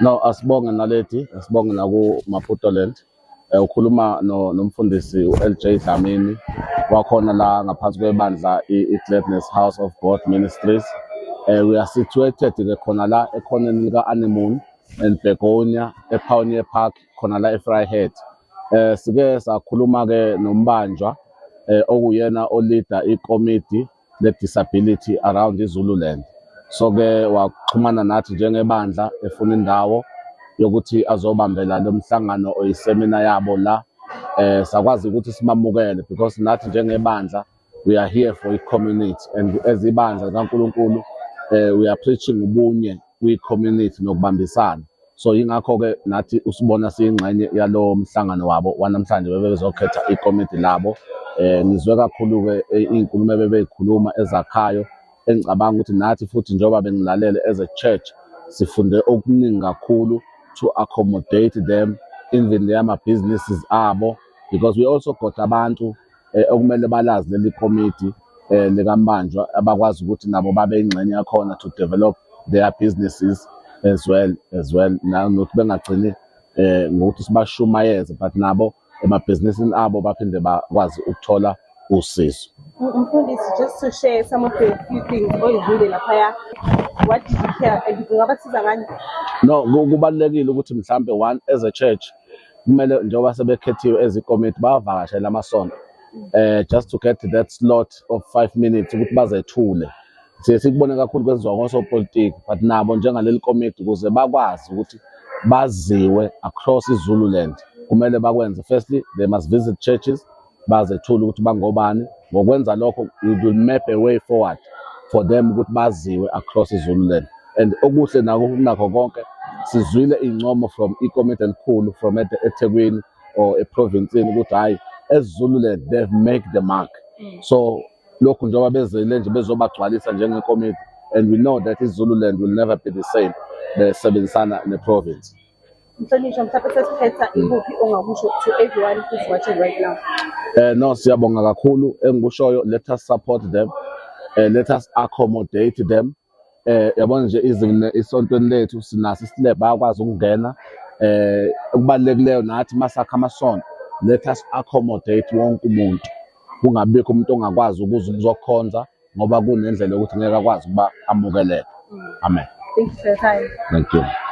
No, asibonge Naledi, asibonge naku Maputoland. Ukhuluma no nomfundisi uLJ Dlamini wakhona la ngaphansi kwebandla i-Gladness House of God Ministries. We are situated ke khona la ekhoneni lika Anemoon and Begonia ePioneer Park khona la eVryheid. Sike sakhuluma ke nombanjwa okuyena o-leader ikomiti le-disability around iZululand. So ke waxhumana nathi njengebandla efuna indawo yokuthi azobambela lo mhlangano oyisemina yabo la. Sakwazi ukuthi simamukele because nathi njengebandla we are here for i-community, and as ibandla likaNkulunkulu we are preaching ubunye kwi-community nokubambisana. So yingakho-ke nathi usibona siyingxenye yalo mhlangano wabo wanamhlanje, bebezokhetha ikomiti labo. Ngizwe kakhulu-ke iy'nkulumo ebebeyikhuluma ezakhayo, engicabanga ukuthi nathi futhi njengoba bengilalele as a church sifunde okuningi kakhulu to accommodate them even their businesses abo, because we also got abantu okumele balazi leli komiti likaMbanjwa, abakwazi ukuthi nabo babe ingxenye yakhona to develop their businesses as well, nanokuthi bengagcini ngokuthi sibashumayeze, but nabo emabhizinisini abo baphinde bakwazi ukuthola usizo. Mfundisi, just to share some of the few things oyizwile laphaya, what did you hear and kungabasiza ngani? No, kubalulekile ukuthi mhlambe one, as a church kumele njengoba sebekhethiwe ezikomiti bavakashele amasonto just to get that slot of 5 minutes ukuthi bazethule. Siye sikubone kakhulu kwenziwa ngosopolitiki, but nabo njengaleli komiti, ukuze bakwazi ukuthi baziwe across iZululand, kumele bakwenze. Firstly, they must visit churches, bazethule ukuthi bangobani. Ngokwenza lokho, it will map a way forward for them ukuthi baziwe across iZululand. And okuhle nako kunakho konke, sizwile iy'ncomo from ikomiti elikhulu from eThekwini or eprovinsini ukuthi hhayi, eZululand they've make the mark. So lokhu njengoba bezile nje bezobagcwalisa njengekomiti, and we know that iZululand will never be the same besebenzisana ne-province. Mhlonishwa, mhlawumbe sesiphetha, ikuphi ongakusho to everyone who's watching right now? No, siyabonga kakhulu. Engikushoyo, let us support them. Let us accommodate them. Yabona nje izine isontweni lethu sinaso isilebhu, bayakwazi ukungena. Okubalulekileyo nathi masakha amasonto, let us accommodate wonke umuntu. Kungabikho umuntu ongakwazi ukuza ukuzokhonza ngoba kunendlela yokuthi ngeke akwazi ukuba amukeleke. Amen. Thank you for your time. Thank you.